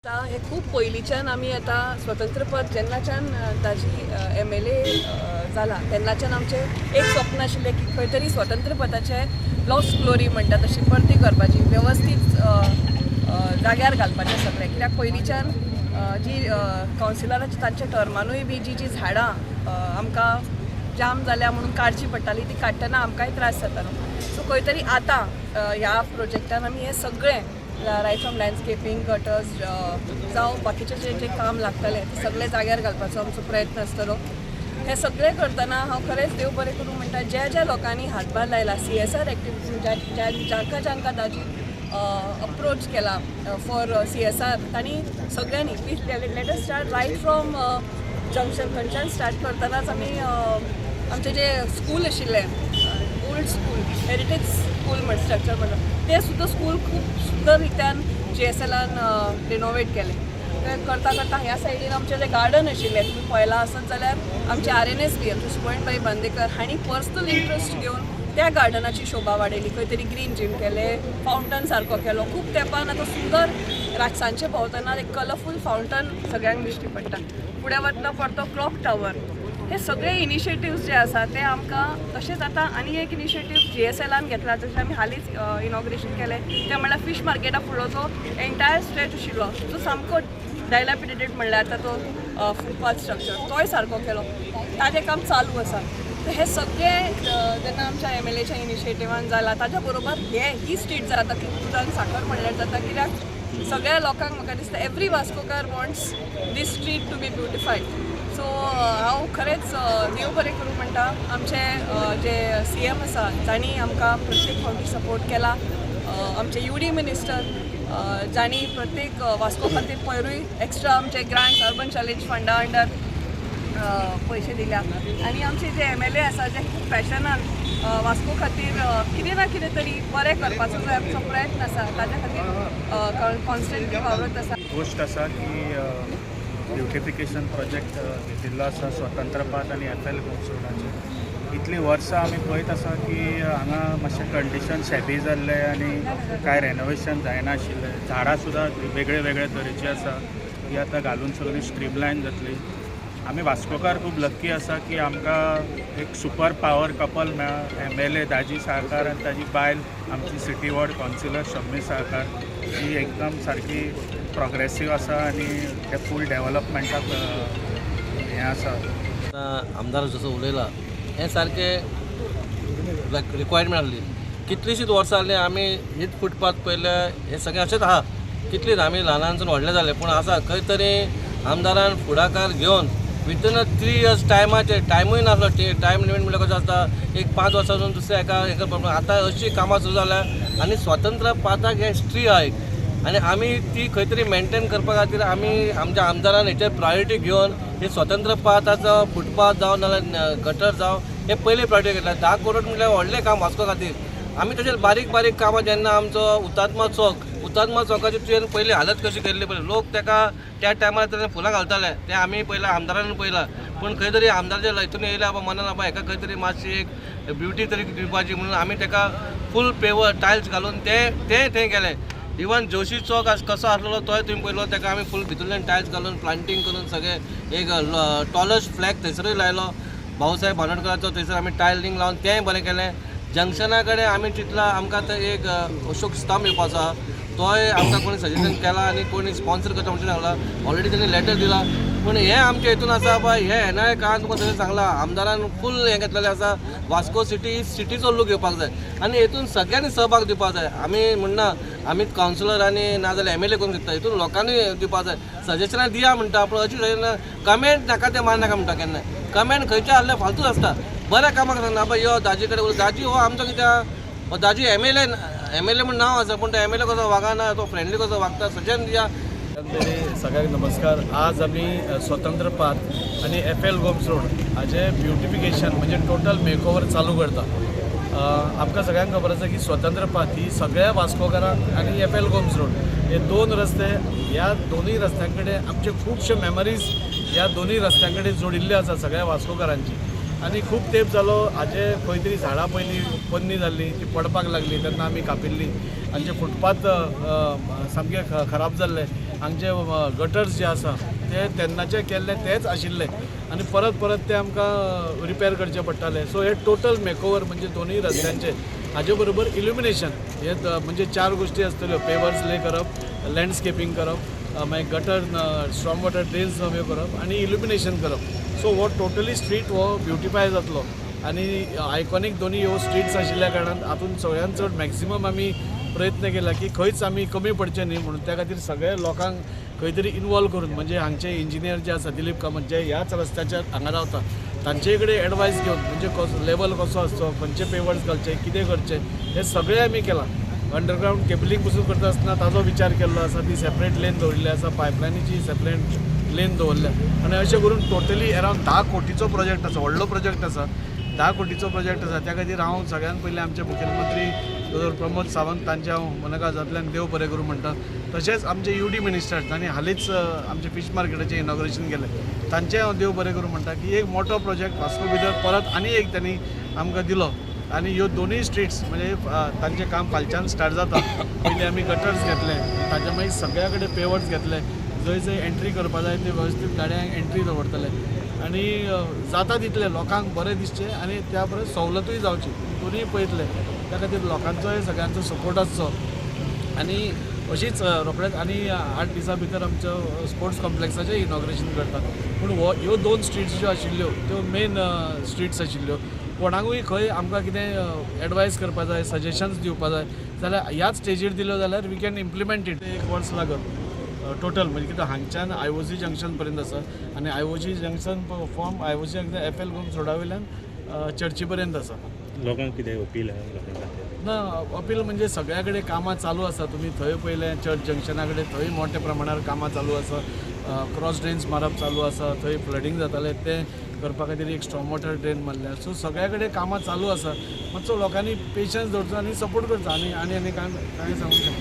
आतां हें खूब पयलींच्यान आमी आतां स्वतंत्र पद जेन्नाच्यान ताजी एमएलए जाला तेन्नाच्यान आमचें एक स्वप्न आशिल्लें की खंय तरी स्वतंत्र पदाचें लॉस्ट ग्लोरी म्हणटा तशी परती करपाची, वेवस्थीत जाग्यार घालपाचें सगळें. कित्याक पयलींच्यान जी कावन्सिलराची तांच्या टर्मानूय बी जी जी झाडां आमकां जाम जाल्या म्हणून काडची पडटाली, ती काडटना आमकांय त्रास जातालो. सो खंय तरी आतां ह्या प्रोजेक्टान आमी हें सगळें, रायट फ्रॉम लँडस्केपींग, गटर्स जावं बाकीचें जें जें काम लागतलें तें सगळें जाग्यार घालपाचो आमचो प्रयत्न आसतलो. हें सगळें करतना हांव खरेंच देव बरें करूं म्हणटा, ज्या ज्या लोकांनी हातभार लायला सीएसआर एक्टिविटीज, ज्या ज्या जांकां जांकां ताजी अप्रोच केला फॉर सीएसआर, तांणी सगळ्यांनी, please let us start right from junction. थंयच्यान स्टार्ट करतनाच आमी आमचें जें स्कूल आशिल्लें, ओल्ड स्कूल, हेरिटेज स्कूल म्हण स्ट्रक्चर म्हणटा, तें सुद्दां स्कूल खूब सुंदर रित्यान जीएसएलान रिनोवेट केलें. तें करता करता ह्या सायडीन आमचें जें गार्डन आशिल्लें, तुमी पळयलां आसत जाल्यार, आमचे आरएनएसबी, आमचे सुवर्ण भाई बांदेकर हांणी पर्सनल इंट्रस्ट घेवन त्या गार्डनाची शोभा वाडयली. खंय तरी ग्रीन जीम केलें, फावंटन सारको केलो. खूब तेंपान आतां सुंदर रातसांचे भोंवतना एक कलरफूल फावंटन सगळ्यांक दिश्टी पडटा. फुडें वतना परतो क्लॉक टावर. हे सगळे इनिशिएटिव्स जे आसा ते आमकां, तशेंच आतां आनी एक इनिशिएटीव जीएसएलान घेतला, जशें आमी हालींच इनॉग्रेशन केलें, तें म्हणल्यार फीश मार्केटा फुडलो जो एंटायर स्ट्रेच आशिल्लो, जो सामको डायलॅपिडेटेड, म्हणल्यार आतां तो फुटपाथ स्ट्रक्चर, तोय सारको केलो. ताजें काम चालू आसा. तर हे सगळे जेन्ना आमच्या एमएलएच्या इनिशिएटिवान जाला, ताच्या बरोबर हे ही स्ट्रीट जाता की दुदान साखर म्हणल्यार जाता. कित्याक सगळ्या लोकांक म्हाका दिसता, every Vascokar wants this street to be beautified. So हांव खरेंच देव बरें करूं म्हणटा, आमचे जे सीएम आसा जांणी आमकां प्रत्येक फावटी सपोर्ट केला, आमचे युडी मिनिस्टर जांणी प्रत्येक वास्को खातीर पयरूय एक्स्ट्रा आमचे ग्रांट्स अर्बन चॅलेंज फंडा अंडर पयशे दिल्या, आनी आमचे जे एमएलए आसा, जे खूब पॅशनान वास्को खातीर कितें ना कितें तरी बरें करपाचो जो आमचो प्रयत्न आसा, ताच्या खातीर कॉन्स्टंटली वावरत आसा. गोश्ट आसा की ब्युटिफिकेशन प्रोजेक्ट घेतिल्लो आसा स्वतंत्र पाथ आनी एफ एल गोम्स रोडाचेर. इतलीं वर्सां आमी पळयत आसा की हांगा मातशें कंडिशन शेबी जाल्लें आनी कांय रेनोवेशन जायनाशिल्लें. झाडां सुद्दां वेगळे वेगळे तरेची आसा, ती आतां घालून सगळी स्ट्रीमलायन जातली. आमी वास्कोकार खूब लक्की आसा की आमकां एक सुपर पावर कपल मेळ्ळा, एमएलए दाजी साळकार आनी ताजी बायल, आमची city ward councillor Shammi Salkar, जी एकदम सारकी प्रोग्रेसीव आसा आनी ते फूल डेवलपमेंटाक हें आसा. आतां आमदार जसो उलयला, हें सारकें रिक्वायरमेंट आहली. कितलींशींच वर्सां जालीं आमी हीच फुटपाथ पयले, हें सगळें अशेंच आहा. कितलींच आमी ल्हानांसून व्हडले जाले, पूण आसा खंय तरी आमदारान फुडाकार घेवन विथीन अ 3 इयर्स टायमाचेर, टायमूय नासलो, टायम लिमीट म्हणल्यार कसो आसता, एक 5 वर्सां दुसऱ्या एका एका. आतां अशी कामां सुरू जाल्या आनी स्वतंत्र पाथाक हें स्ट्री आहा एक आनी आमी ती खंय तरी मेनटेन करपा खातीर आमी आमच्या आमदारान हेचेर प्रायोरिटी घेवन हे स्वतंत्र पाथाचो फुटपाथ जावं नाल्यार गटर जावं, हे पयली प्रायोरिटी घेतला. 10 करोड म्हणल्यार व्हडलें काम वास्को खातीर. आमी तशेंच बारीक बारीक कामां, जेन्ना आमचो हुतात्मा चौक, हुतात्मा चौकाची तुवें पयली हालत कशी केल्ली पळय, लोक तेका त्या टायमार तेन्ना फुलां घालताले, ते आमी पयलां, आमदारान पळयलां. पूण खंय तरी आमदाराच्या हितून येयले बाबा मनान, बाबा हेका खंय तरी मातशी एक ब्युटी तरी दिवपाची म्हणून आमी तेका फूल पेवर टायल्स घालून ते ते थंय गेले. इवन जोशी चौक कसो आसलेलो तोय तुमी पळयलो, तेका आमी फूल भितूरल्यान टायल्स घालून, प्लांटींग करून सगळें, एक टॉलस्ट फ्लॅग थंयसरूय लायलो भाऊसाहेब बांदोडकराचो, थंयसर आमी टायलिंग लावन तेंय बरें केलें. जंक्शना कडेन आमी चिंतलां, आमकां थंय एक अशोक स्तंभ येवपाचो आहा, तोय आमकां कोणी सजेशन केला आनी कोणी स्पॉन्सर करता म्हणून सांगला, ऑलरेडी तेणी लेटर दिला. पूण हें आमच्या हितून आसा पळय, हें येणाऱ्या काळान तुमकां तशें सांगलां, आमदारान फूल हें घेतलेलें आसा. वास्को सिटी सिटीचो लूक येवपाक जाय आनी हितून सगळ्यांनी सहभाग दिवपाक जाय. आमी म्हणना आमी कावन्सिलर आनी नाजाल्यार एमएलए करूंक शकता, हितून लोकांनी दिवपाक जाय. सजेशनां दिया म्हणटा, पूण अशी सजेशनां कमेंट नाका तें मारनाका म्हणटा. केन्नाय कमेंट खंयचे आहले फालतूच आसता. बऱ्या कामाक सांगना, बाबा यो दाजी कडेन उलय. दाजी हो आमचो कित्याक हो दाजी एमएलए, एमएलए म्हूण नांव आसा, पूण तो एमएलए कसो वागना, तो फ्रेंडली कसो वागता, सजेशन दिया. तरी सगळ्यांक नमस्कार. आज आमी स्वतंत्र पाथ आनी एफ एल गोम्स रोड हाजें ब्युटिफिकेशन म्हणजे टोटल मेकओवर चालू करता. आमकां सगळ्यांक खबर आसा की स्वतंत्र पाथ ही सगळ्या वास्कोकारांक आनी एफ एल गोम्स रोड हे दोन रस्ते, ह्या दोनूय रस्त्यां कडेन आमचे खुबशे मेमरीज ह्या दोनूय रस्त्यां कडेन जोडिल्ल्यो आसा सगळ्या वास्कोकारांची. आनी खूब तेंप जालो हाजे खंय तरी झाडां पयलीं पोन्नी जाल्लीं, ती पडपाक लागली तेन्ना आमी कापिल्ली. आमचे फुटपाथ सामके खराब जाल्ले. हांगचे गटर्स जे आसा ते तेन्नाचे केल्ले तेच आशिल्ले आनी परत परत ते आमकां रिपेर करचे पडटाले. सो हे टोटल मेकओवर म्हणजे दोनूय रस्त्यांचे, हाजे बरोबर इल्युमिनेशन, हे म्हणजे 4 गोष्टी आसतल्यो: पेवर्स ले करप, लँडस्केपिंग करप, मागीर गटर स्ट्रॉम वॉटर ड्रेन्स नव्यो करप आनी इल्युमिनेशन करप. सो हो टोटली स्ट्रीट हो ब्युटिफाय जातलो आनी आयकॉनीक दोनूय ह्यो स्ट्रीट्स आशिल्ल्या कारणान हातूंत सगळ्यान चड मॅक्सिमम आमी प्रयत्न केला की खंयच आमी कमी पडचे न्ही म्हणून. त्या खातीर सगळे लोकांक खंय तरी इनवॉल्व करून, म्हणजे हांगचे इंजिनियर जे आसा दिलीप कामत जे ह्याच रस्त्याचेर हांगा रावता तांचे कडेन एडवायस घेवन, म्हणजे कसो लेवल कसो आसचो, खंयचे पेवर्स घालचे, कितें करचें, हें सगळें आमी केलां. अंडरग्रावंड केबलिंग पसून करता आसतना ताजो विचार केल्लो आसा, ती सेपरेट लेन दवरिल्ली आसा, पायपलायनीची सेपरेट लेन दवरल्या आनी अशें करून टोटली अरावंड 10 कोटीचो प्रोजेक्ट आसा, व्हडलो प्रोजेक्ट आसा, 10 कोटीचो प्रोजेक्ट आसा. त्या खातीर हांव सगळ्यान पयलीं आमचे मुखेलमंत्री दोतोर प्रमोद सावंत तांचे हांव मनकाळजांतल्यान देव बरें करूं म्हणटा. तशेंच आमचे यू डी मिनिस्टर्स आनी हालींच आमचे फिश मार्केटाचें इनॉग्रेशन केलें तांचें हांव देव बरें करूं म्हणटा की एक मोठो प्रोजेक्ट वास्को भितर परत आनी एक तांणी आमकां दिलो. आनी ह्यो दोनूय स्ट्रीट्स म्हणजे तांचें काम फालच्यान स्टार्ट जाता. पयलीं आमी गटर्स घेतले, ताच्या मागीर सगळ्या कडेन पेवर्स घेतले, जंय जंय एंट्री करपा जाय ते वेवस्थीत गाडयांक एंट्री दवरतले आनी जाता तितलें लोकांक बरें दिसचें आनी त्या परस सवलतूय जावची, दोनूय पळयतले. त्या खातीर लोकांचोय सगळ्यांचो सपोर्ट आसचो आनी अशीच रोखडेच आनी 8 दिसां भितर आमचो स्पोर्ट्स कॉम्प्लेक्साचें इनॉग्रेशन करतात. पूण हो ह्यो 2 स्ट्रीट्स ज्यो आशिल्ल्यो त्यो मेन स्ट्रीट्स आशिल्ल्यो. कोणाकूय खंय आमकां कितें एडवायस करपा जाय, सजेशन्स दिवपा जाय जाल्यार ह्याच स्टेजीर दिल्यो जाल्यार we can implement it. 1 वर्स लागत टोटल, म्हणजे कितें हांगच्यान आय ओ सी जंक्शन पर्यंत आसा आनी I O C junction from I O C junction F L Gomes रोडा वयल्यान चर्ची पर्यंत आसा. लोकांक कितें अपील आहा लोकां खातीर? ना, अपील म्हणजे सगळ्या कडेन कामां चालू आसा. तुमी थंय पळयलें चर्च जंक्शना कडेन थंय मोठ्या प्रमाणार कामां चालू आसा, क्रॉस ड्रेन्स मारप चालू आसा, थंय फ्लडींग जातालें तें करपा खातीर एक स्ट्रॉम वॉटर ड्रेन मारल्या. सो सगळ्या कडेन कामां चालू आसा. मातसो लोकांनी पेशन्स दवरचो आनी सपोर्ट करचो आनी आनी आनी कांय कांय सांगूंक शकना.